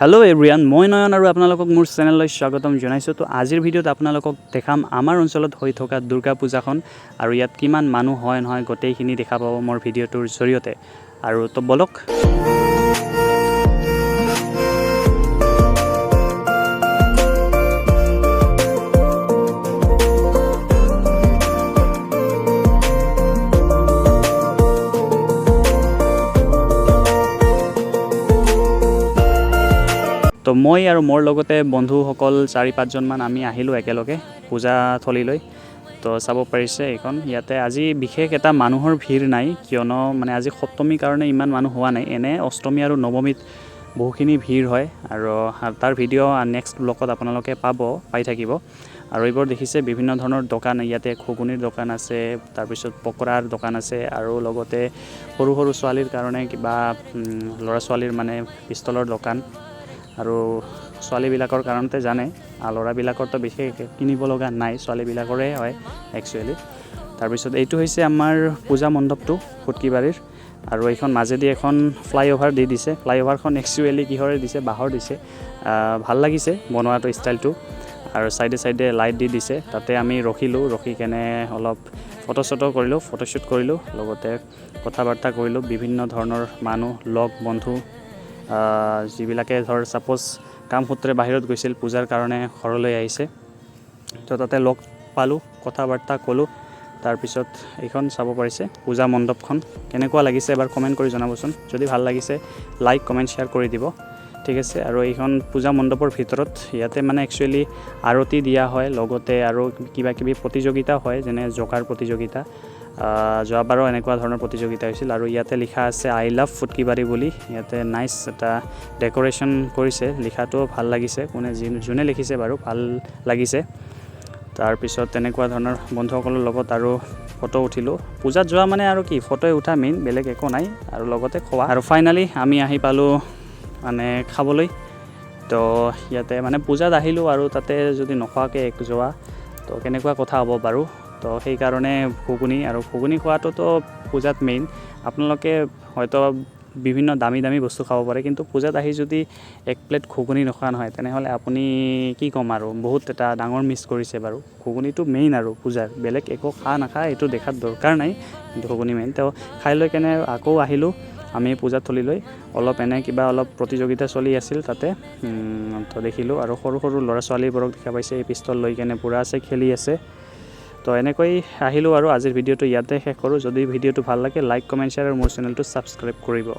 Hello' everyone, মই নয়ন আৰু আপোনালোকক মোৰ চেনেললৈ স্বাগতম জনাইছোঁ। তো আজিৰ ভিডিঅ'ত আপোনালোকক দেখাম আমাৰ অঞ্চলত হৈ থকা দুৰ্গা পূজাখন আৰু ইয়াত কিমান মানুহ হয় নহয় গোটেইখিনি দেখা পাব মোৰ ভিডিঅ'টোৰ জৰিয়তে। আৰু তো ব'লক। তো মই আৰু মোৰ লগতে বন্ধুসকল চাৰি পাঁচজনমান আমি আহিলোঁ একেলগে পূজাথলীলৈ। তো চাব পাৰিছে এইখন, ইয়াতে আজি বিশেষ এটা মানুহৰ ভিৰ নাই, কিয়নো মানে আজি সপ্তমীৰ কাৰণে ইমান মানুহ হোৱা নাই। এনে অষ্টমী আৰু নৱমীত বহুখিনি ভিৰ হয় আৰু তাৰ ভিডিঅ' নেক্সট ব্লগত আপোনালোকে পাই থাকিব। আৰু এইবোৰ দেখিছে বিভিন্ন ধৰণৰ দোকান, ইয়াতে ঘুগুনিৰ দোকান আছে, তাৰপিছত পকৰাৰ দোকান আছে আৰু লগতে সৰু সৰু ছোৱালীৰ কাৰণে কিবা ল'ৰা ছোৱালীৰ মানে পিষ্টলৰ দোকান। আৰু ছোৱালীবিলাকৰ কাৰণতে জানে, আৰু ল'ৰাবিলাকৰতো বিশেষ কিনিব লগা নাই, ছোৱালীবিলাকৰে হয় একচুৱেলি। তাৰপিছত এইটো হৈছে আমাৰ পূজা মণ্ডপটো ফুটকিবাৰীৰ। আৰু এইখন মাজেদি এখন ফ্লাইঅভাৰ দি দিছে। ফ্লাইঅভাৰখন একচুৱেলি কিহৰে দিছে, বাঁহৰ দিছে। ভাল লাগিছে বনোৱাটো ষ্টাইলটো। আৰু চাইডে চাইডে লাইট দি দিছে। তাতে আমি ৰখিলোঁ, ৰখি কেনে অলপ ফটো চটো কৰিলোঁ, ফটোশ্বুট কৰিলোঁ, লগতে কথা বাৰ্তা কৰিলোঁ। বিভিন্ন ধৰণৰ মানুহ, লগ বন্ধু, যিবিলাকে ধৰ ছাপ'জ কাম সূত্ৰে বাহিৰত গৈছিল, পূজাৰ কাৰণে ঘৰলৈ আহিছে, তো তাতে লগ পালোঁ, কথা বাৰ্তা ক'লোঁ। তাৰপিছত এইখন চাব পাৰিছে পূজা মণ্ডপখন কেনেকুৱা লাগিছে এবাৰ কমেণ্ট কৰি জনাবচোন। যদি ভাল লাগিছে লাইক কমেণ্ট শ্বেয়াৰ কৰি দিব, ঠিক আছে। আৰু এইখন পূজা মণ্ডপৰ ভিতৰত ইয়াতে মানে একচুৱেলি আৰতি দিয়া হয়, লগতে আৰু কিবা কিবি প্ৰতিযোগিতা হয়, যেনে জকাৰ প্ৰতিযোগিতা। যোৱাবাৰো এনেকুৱা ধৰণৰ প্ৰতিযোগিতা হৈছিল। আৰু ইয়াতে লিখা আছে I love Phutkibari বুলি। ইয়াতে নাইচ এটা ডেক'ৰেশ্যন কৰিছে, লিখাটোও ভাল লাগিছে, কোনে যোনে লিখিছে বাৰু ভাল লাগিছে। তাৰপিছত তেনেকুৱা ধৰণৰ বন্ধুসকলৰ লগত আৰু ফটো উঠিলোঁ। পূজাত যোৱা মানে আৰু কি, ফটোৱে উঠা মেইন, বেলেগ একো নাই, আৰু লগতে খোৱা। আৰু ফাইনেলি আমি আহি পালোঁ মানে খাবলৈ। তো ইয়াতে মানে পূজাত আহিলোঁ আৰু তাতে যদি নোখোৱাকৈ এক যোৱা তো কেনেকুৱা কথা হ'ব বাৰু। তো সেইকাৰণে ঘুগুনি, আৰু ঘুগুনি খোৱাটোতো পূজাত মেইন। আপোনালোকে হয়তো বিভিন্ন দামী দামী বস্তু খাব পাৰে, কিন্তু পূজাত আহি যদি এক প্লেট ঘুগুনি নোখোৱা নহয় তেনেহ'লে আপুনি কি ক'ম আৰু, বহুত এটা ডাঙৰ মিছ কৰিছে বাৰু। ঘুগুনিটো মেইন আৰু পূজাৰ, বেলেগ একো খা নাখা এইটো দেখাত দৰকাৰ নাই, কিন্তু ঘুগুনি মেইন। তো খাই লৈ কেনে আকৌ আহিলোঁ আমি পূজাথলীলৈ। অলপ এনে কিবা অলপ প্ৰতিযোগিতা চলি আছিল তাতে, তো দেখিলোঁ। আৰু সৰু সৰু ল'ৰা ছোৱালীবোৰক দেখা পাইছে, এই পিষ্টল লৈ কেনে পূৰা আছে, খেলি আছে। তো এনেকৈ আহিলোঁ আৰু আজিৰ ভিডিঅ'টো ইয়াতে শেষ কৰোঁ। যদি ভিডিঅ'টো ভাল লাগে লাইক কমেণ্ট শ্বেয়াৰ আৰু মোৰ চেনেলটো ছাবস্ক্ৰাইব কৰিব।